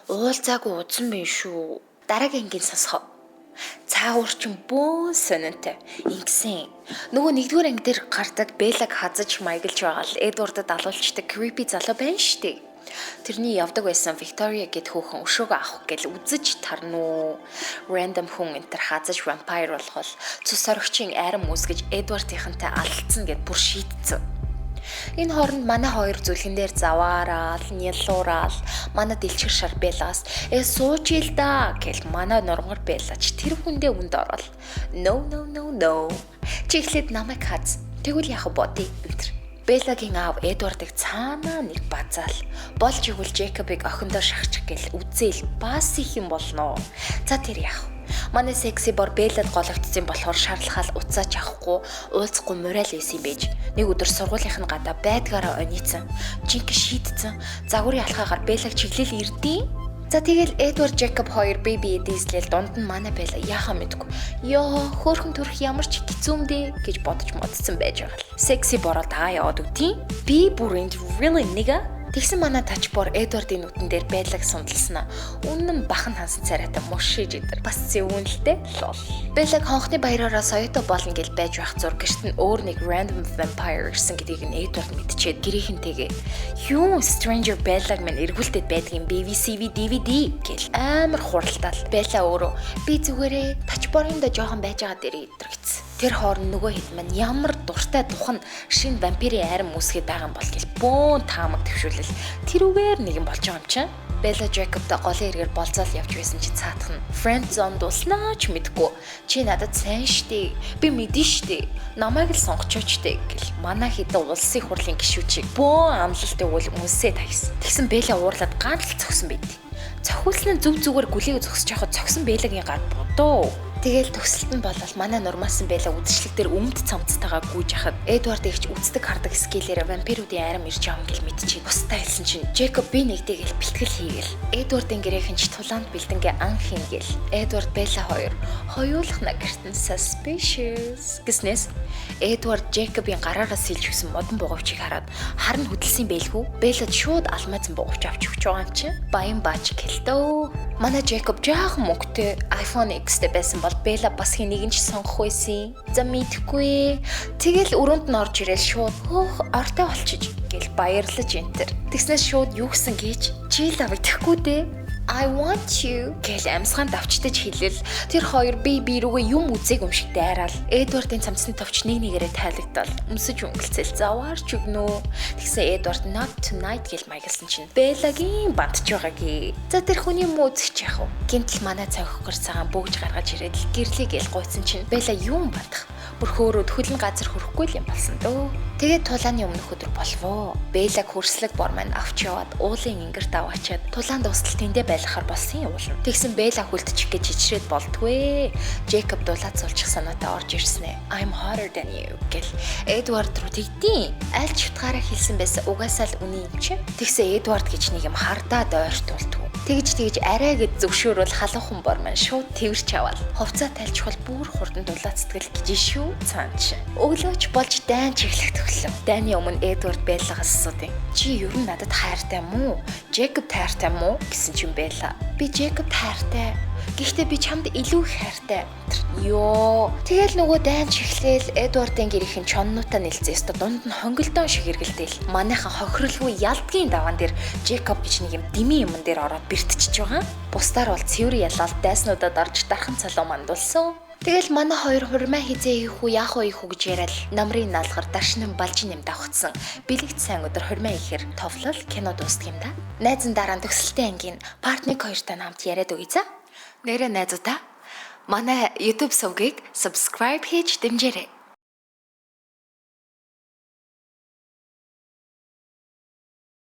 Уулзаагүй удсан байх шүү. Дараагийн ангийн сонсохоо. Цаагуур чинь бөөн сонинтой. Ингэсэн. Нөгөө нэгдүгээр анги дээр гардаг Беллаг хазаж маяглаж байгаа л Эдвардад алуулчдаг creepy залуу байна штэ. Тэрний явдаг байсан Виктория гэд хүүхэн өшөөгөө авах гээл үзэж тарнуу. Random хүн энэ төр хазаж vampire болгол цус сорогчийн арим үүсгэж Эдвардынхантай алалцсан гэд бүр шийтцэн. Энэ хооронд манай хоёр зүлгэн дээр заваараал, нялуураал, манай дэлчгэр шар Беллагаас "Сууч ил да" гэл манай нурмгар Беллач тэр хүндээ үнд орол. "No, no, no, no. Чи эхлээд намайг хаз. Тэгвэл яах бодъё" энэ. Беллагийн аав Эдвардыг цаанаа нэг базаал. Болж игэл Джекобыг охиндоо шахчих гээл үзээл бас их юм болно. За, тэр яах вэ? Манай секси бор Беллад гологдсон болохоор шаарлахаал уцаач авахгүй, уулзахгүй морил байсан юм байж. Нэг өдөр сургуулийнх нь гадаа байдгаараа оницсан. Жинхэнэ шийтцэн. Загварын алхаагаар Беллаг чиглэл ирдیں۔ За, тэгэл Эдвард, Джекоб хоёр бие бие дийслэл дунд нь манай Белла яхаа мэдгүй. "Ёо, хөөхөн төрөх ямар ч хэцүү юм дээ" гэж бодож модсон байж байгаа л. Секси бороо даа яваад үгүй. Би бүр энд really nigga. Тэгсэн манай тачбор Эдвардын нүдэн дээр Беллаг сундалснаа. Үнэн бахан хансан царайтай мушиж идэр. Бас зэвүүнэлтэй лол. Беллаг хонхны баяраараа соёото болно гэл байж байх зур гэрт нь өөр нэг random vampire ирсэн гэдгийг нь Эдвард мэдчихэд гэрийнхэнтэйгээ "Юу, stranger Беллаг минь эргүүлтэд байдгийн BVCV DVD" гэл амар хуралдаал. Белла өөрөө "Би зүгээрээ тачборын да жоохон байж байгаа дээрээ" идэр гэсэн. Тэр хооронд нөгөө хэд маань ямар дуртай духан шинэ вампирын арим үүсгээд байгаа юм бол гэл бөөн таамаг төвшүүлэл тэрүүгээр нэгэн болж байгаа юм чинь. Белла Джекобтой голын эргээр болзоол явж байсан чи цаатах нь friend zone дулснаа ч мэдгүй. "Чи надад сайн штэ. Би мэдэн штэ. Намайг л сонгочооч штэ" гэл манай хэдэн улсын хурлын гишүүчийг бөөн амлалт өгвөл үнсээ тавьсан. Тэгсэн Белла уурлаад ганц л зогсон байд. Цохиулсан нь зүв зүгээр гүлийг зогсож байхад цогсон Беллагийн гар бодоо. Тэгэл төгсөлт нь болол манай нурмаасан Белла үзэсгэлэг дээр өмд цамцтайгаа гүйж хахад Эдвард эгч үздэг хардаг skill ээр вампируудын арим ирж байгаа юм гэл мэдчихээ. Бусдаа хэлсэн чинь Джекоб би нэгдээ гэл бэлтгэл хийгээл. Эдвардын гэрээхэн ч тулаанд бэлдэнгээ ан хийнгээл. Эдвард, Белла хоёр хоёулахна гэртэн suspicious гэснээс Эдвард Джекобын гараараа сэлж өгсөн модон бугуйчийг хараад хар нь хөдөлсөн байлгүй. Беллад шууд алмайзан бугуйч авч өгч байгаа юм чинь. Баян баач гэлдөө. Манай Джекоб жаахан мөнгөтэй iPhone X-тэй байсан бол Белла бас хэн нэгэн ч сонгох байсан. За, мэдхгүй. Тэгэл өрөөнд нь орж ирэл шууд "Хөөх, ортой болчиж" гэл баярлаж энтер. Тэгснээс шууд юу гэсэн гэж чи л авигдэхгүй дээ. "I want you" гэл амьсгаан давчтаж хэлэл тэр хоёр бие бие рүүгээ юм үзег юм шиг дайраал. Эдвардын цамцны товч нэг нэгээрээ тайлагдвал өмсөж өнгөлцөл заваарч өгнө. Тэгсэн Эдвард "Not tonight" гэл маягласан чинь Беллагийн бантж байгаагүй. За, тэр хүний муу үзэж яах вэ? Гинтл манай цонхогор цагаан бөгж гаргаж ирээд л гэрлээ гэл гуйцсан чинь Белла юм бантах. Бүр хөөрөөд хөлн газар хөрөхгүй л юм болсон дөө. Тэгээд тулааны өмнөх өдөр болвоо. Беллаг хөрслөг бор маань авч яваад уулын ингэрт аваачаад тулаан дуустал тэндээ байлгахар болсон явуулна. Тэгсэн Белла хүлдчих гэж ичрээд болдгоо. Джекоб дулаад сулчих санаатай орж ирсэн ээ. "I'm hotter than you" гэл Эдвард руу тэгдیں۔ Аль ч утгаараа хэлсэн байсан, угаасаа л үнэн юм чи. Тэгсэн Эдвард гэж нэг юм хардаад ойртуулдгүй. Тэгж тэгж арай гэд зөвшөөрвөл халуухан бор маань шууд тэрч аваад хувцаа тайлчхал бүр хурдан дулаацтгал гэж шүү цаан чи. Өглөөч болж дайн чиглэх төглөө. Дайны өмнө Эдвард Беллагаас асуудیں۔ "Чи ер нь надад хайртай мүү? Джекоб хайртай мүү?" гэсэн чинь Белла "Би Джекоб хайртай. Гэхдээ би чамд илүү их хайртай." Йоо. Тэгэл нөгөө дайн чихлээл Эдвардын гэрийнхэн чоннуудаа нэлцээ өстө дунд нь хонголдоон шиг эргэлдээл. Манайхан хохирлгүй ялдгийн даваан дээр Джекоб гэж нэг юм дими юмн дээр ороод бэртчихэж байгаа. Бусдаар бол цэвэр ялал дайснуудад орж дархан цалуу мандулсан. Тэгэл манай хоёр хурмаа хизээ хийх үү, яах вэ хийх үү гэж яриад намрын наалгар даршин балжин нэм давхцсан. Бэлэгт сайн өдөр хурмаа ихээр товлол кино дуустдаг юм да. Найзан дараа нь төгсөлтийн ангийн part 1 хоёртой хамт яриад өгье за. Нэрэ найзуудаа, манай YouTube сувгийг subscribe хийж дэмжээрэй.